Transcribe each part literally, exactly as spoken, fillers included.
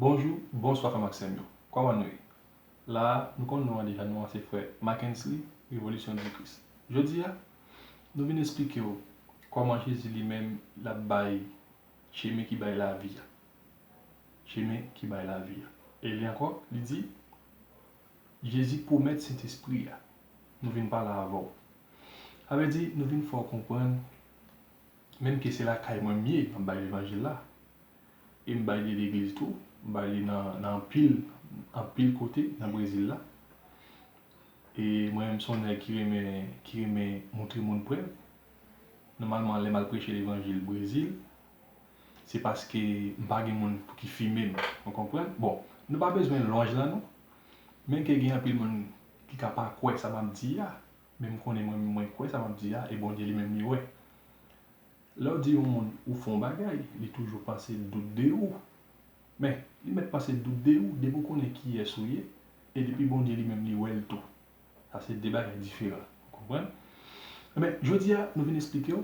Bonjou, bonswa frè m ak sè m yo. Kòman nou ye? La a, nou konn non an deja, non an se frè Mackensley, Revolisyon di Kris. Jodi a, nou vin esplike w kòman Jezi li menm l ap bay chemen ki bay lavi a. Chemen ki bay lavi a. E li ankò, li di, Jezi pwomèt Sentespri a. Nou vin pale avè w. Sa vle di, nou vin fè w konprann, menm ke se lakay mwen m ye, m ap bay levanjil la. E m bay de legliz tou, m bay li nan, nan anpil, anpil kote nan Brezil la. E mwen menm se yon nèg ki renmen, ki renmen montre moun prèv. Nòmalman, lè m al preche levanjil Brezil, se paske m pa gen moun pou ki fimen m. Ou konprann? Bon, nou pa bezwen lwanj lan non. Men ke gen anpil moun ki ka pa kwè sa m ap di a, men m konnen mwen, mwen kwè sa m ap di a, e Bondye li menm li wè. Lè w di yon moun ou fè yon bagay, li toujou panse dout de ou. Men, li mèt panse dout de ou, depi w konnen kiyès ou ye, e depi Bondye li menm li wè l tou. Sa se de bagay diferan. Ou konprann? Ebyen, jodi a, nou vin esplike w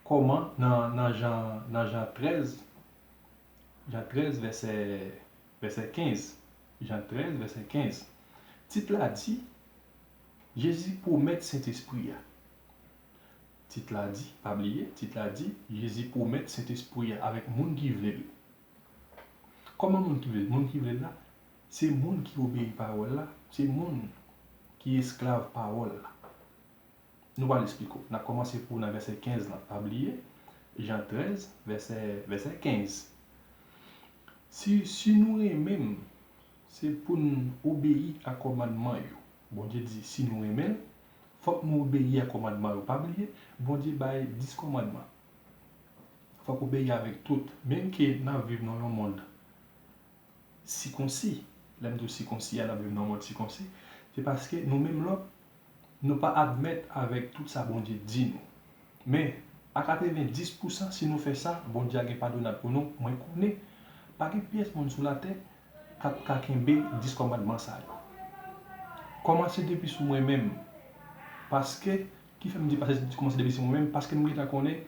kòman nan, nan Jan, nan Jan trèz, Jan trèz, vèsè, vèsè kenz. Jan trèz, vèsè kenz. Tit la di, Jezi pwomèt Sentespri a. Tit la di, pa bliye, tit la di, Jezi pwomèt Sentespri a avèk moun ki vle l. Kòman moun ki vle l? Moun ki vle l la, se moun ki obeyi pawòl la, se moun ki esklav pawòl la. Nou pral esplike w. N ap kòmanse pou nan vèsè kenz lan. Pa bliye, Jan trèz, vèsè, vèsè kenz. Si, si nou renmen m, se pou n obeyi a kòmandman yo. Bondye di, si nou renmen l, fòk nou obeyi a kòmandman yo. Pa bliye, Bondye bay dis kòmandman. Fòk obeyi avèk tout. Menm ke n ap viv nan yon mond sikonsi, lè m di w sikonsi a, n ap viv nan yon mond sikonsi, se paske nou menm lòt, nou pa admèt avèk tout sa Bondye di nou. Men, a katrevenndis pousan, si nou fè sa, Bondye a gen padonad pou nou. Mwen konnen, pa gen pyès moun sou latè k ap ka kenbe dis kòmandman sa yo. Kòmanse depi sou mwen menm. Paske, ki fè m di pase, kòmanse depi sou mwen menm? Paske m gentan konnen,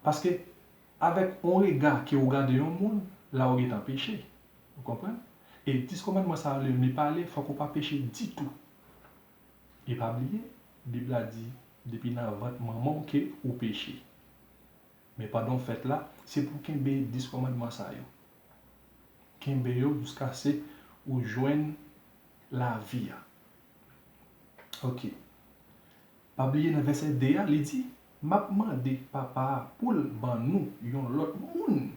paske, avèk yon rega ke ou gade yon moun, la ou gentan peche. Ou konprann? E dis kòmandman sa yo, lè li pale, fòk ou pa peche ditou. E pa bliye, Bib la di, depi nan vant manman w ke ou peche. Men pandan w fèt la, se pou w kenbe dis kòmandman sa yo. Kenbe yo jiskaske ou jwenn lavi a. Ok. Pa bliye nan vèsè de a, li di, M ap mande Papa a pou l ban nou yon lòt moun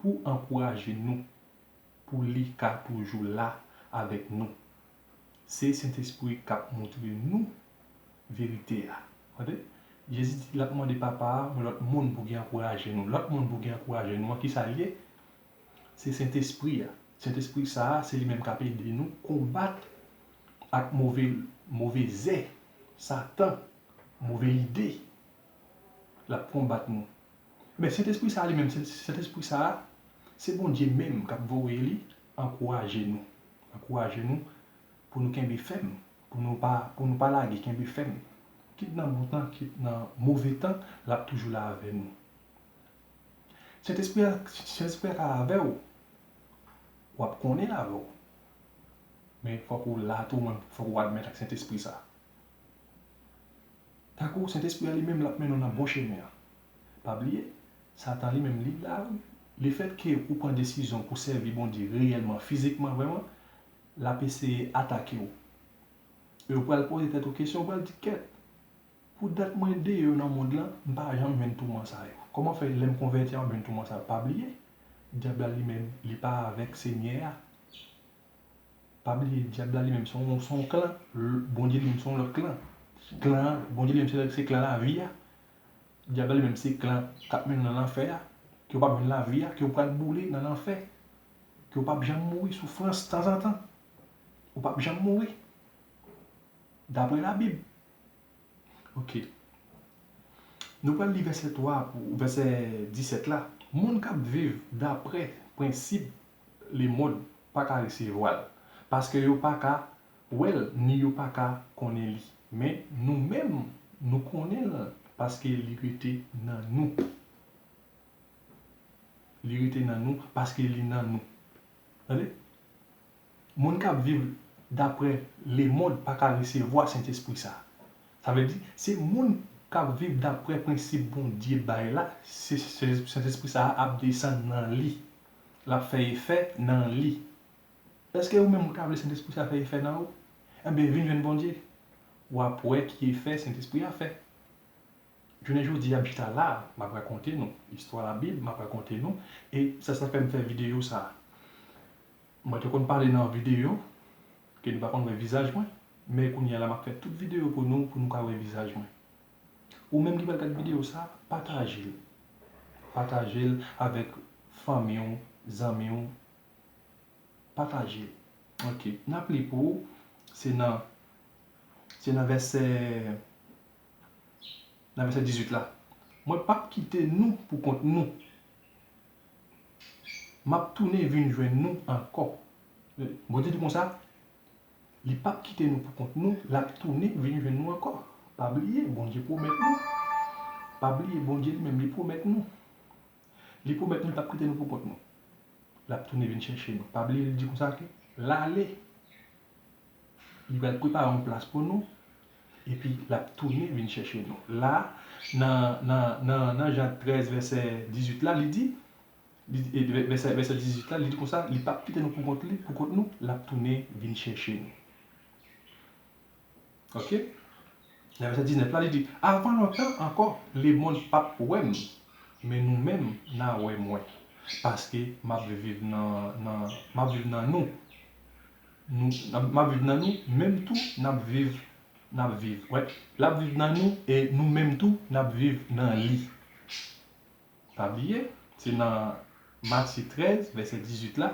pou ankouraje nou, pou li ka toujou la avèk nou. Se Sentespri k ap montre nou verite a. Tande? Jezi di l ap mande Papa a yon lòt moun pou ki ankouraje nou. Lòt moun pou ki ankouraje nou an, ki sa l ye? Se Sentespri a. Sentespri sa a, se li menm k ap ede nou konbat ak move, move zè, Satan, move lide. L ap konbat nou. Men Sentespri sa a li menm, se, Sentespri sa a, se Bondye menm k ap voye li ankouraje nou. Ankouraje nou pou nou kenbe fèm, pou nou pa, pou nou pa lage, kenbe fèm. Kit nan bon tan, kit nan move tan, l ap toujou la avè nou. Sentespri a, Sentespri a ka avè w, w ap konnen l avè w. Men fòk ou la tou, men fòk ou admèt ak Sentespri sa. Tankou Sentespri a li menm, l ap mennen w nan bon chemen an. Pa bliye, Satan li menm, li la, wi. Lefètke ou pran desizyon pou sèvi Bondye reyèlman, fizikman, vrèman, l ap eseye atake w. E ou pral poze tèt ou kesyon, ou pral di, kèt, pou dat mwen deyò nan mond lan, m pa janm jwenn touman sa yo. Kòman fè lè m konvèti a, m jwenn touman sa yo? Pa bliye, dyab la li menm, li pa avèk Senyè a. Pa bliye, dyab la li menm, se yon, se yon klan. L-, Bondye li menm, se yon lòt klan. Klan an, Bondye li menm, se, se klan lavi a. Dyab la li menm, se klan k ap mennen w nan lanfè a. Ke w p ap jwenn lavi a, ke w pral boule nan lanfè. Ke w p ap janm mouri, soufrans tanzantan. Ou p ap janm mouri. Daprè Labib. Ok. Nou pral li vèsè twa pou vèsè disèt la. Moun k ap viv daprè prensip lemonn pa ka resevwa l, paske yo pa ka wè l, ni yo pa ka konnen li. Men nou menm, nou konnen l, paske li rete nan nou. Li rete nan nou paske li nan nou. Tande? Moun k ap viv daprè lemonn pa ka resevwa Sentespri sa a. Sa vle di, se moun k ap viv daprè prensip Bondye bay la, se, se, Sentespri sa a ap desann nan li. L ap fè efè nan li. Èske ou menm ou ta vle Sentespri sa a fè efè nan ou? Enben, vin jwenn Bondye. W ap wè ki efè Sentespri a fè. Jounen jodi a, m chita la, m ap rakonte nou istwa Labib, m ap rakonte nou, e sa, sa fè m fè videyo sa a. Mwen te konn pale nan videyo ke nou pa konn wè vizaj mwen, men kounye a la, m ap fè tout videyo pou nou, pou nou ka wè vizaj mwen. Ou menm ki pral gad videyo sa a, pataje l. Pataje l avèk fanmi w, zanmi w. Pataje l. Ok. N ap li pou ou. Se nan, se nan vèsè, nan vèsè dizuit la. Mwen p ap kite nou pou kont nou. M ap tounen vin jwenn nou ankò. Bondye di konsa, li p ap kite nou pou kont nou, l ap tounen vin jwenn nou ankò. Pa bliye, Bondye pwomèt nou. Pa bliye, Bondye li menm, li pwomèt nou. Li pwomèt nou, li p ap kite nou pou kont nou. L ap tounen vin chèche nou. Pa bliye, li di konsa ke l ale. Li pral prepare yon plas pou nou. Epi, l ap tounen vin chèche nou. La, nan, nan, nan, nan Jan trèz, vèsè dizuit la, li di, li, e, vè-, vèsè, vèsè dizuit la, li di konsa, li p ap kite nou pou kont li, pou kont nou, l ap tounen vin chèche nou. Ok? Nan vèsè diznèf la, li di, avan lontan ankò, lemonn p ap wè m, men nou menm, n a wè mwen, paske m ap viv nan, nan, m ap viv nan nou. Nou, n ap, m ap viv nan nou, menm tou, n ap viv, n ap viv. Wè, l ap viv nan nou, e nou menm tou, n ap viv nan li. Pa bliye, se nan Matye trèz, vèsè dizuit la.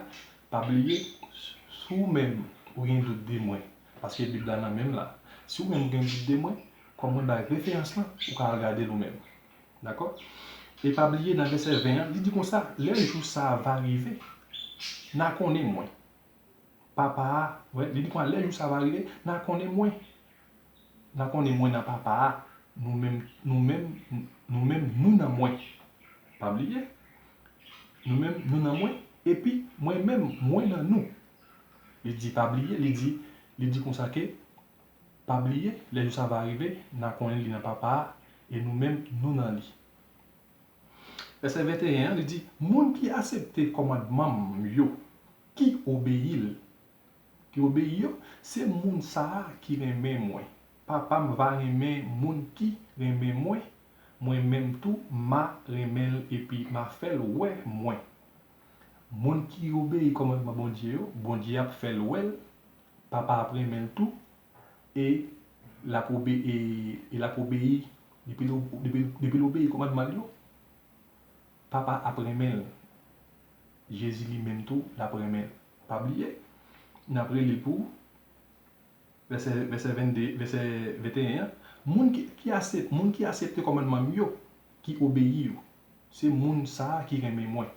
Pa bliye, si w menm ou gen dout de mwen, paske Bib la nan men m la, si w menm ou gen dout de mwen, kòm mwen bay referans lan, ou ka al gade l ou menm. Dakò? E pa bliye, nan vèsè ven an, li di konsa, lè jou sa a va rive, n a konnen mwen. Papa a, wè, li di konsa, lè jou sa va rive, n a konnen mwen. N a konnen mwen nan Papa a, nou menm, nou menm, nou menm, nou nan mwen. Pa bliye. Nou menm, nou nan mwen, epi mwen menm, mwen nan nou. Li di, pa bliye, li di, li di konsa ke, pa bliye, lè jou sa va rive, n a konnen li nan Papa a, e nou menm, nou nan li. Vèsè venteyen an, li di, moun ki aksepte kòmandman m yo, ki obeyi l, ki obeyi yo, se moun sa a ki renmen mwen. Papa m va renmen moun ki renmen mwen, mwen menm tou, m a renmen l epi m a fè l wè mwen. Moun ki obeyi kòmandman Bondye yo, Bondye ap fè l wè l, Papa ap renmen l tou, e l ap obe-, e, e l ap obeyi, depi l o-, depi, depi l obeyi kòmandman l yo, Papa ap renmen l. Jezi li menm tou, l ap renmen l. Pa bliye, n ap rele pou vèsè, vèsè vennde, vèsè venteyen an. Moun ki, ki aksep-, moun ki aksepte kòmandman m yo, ki obeyi yo, se moun sa a ki renmen mwen.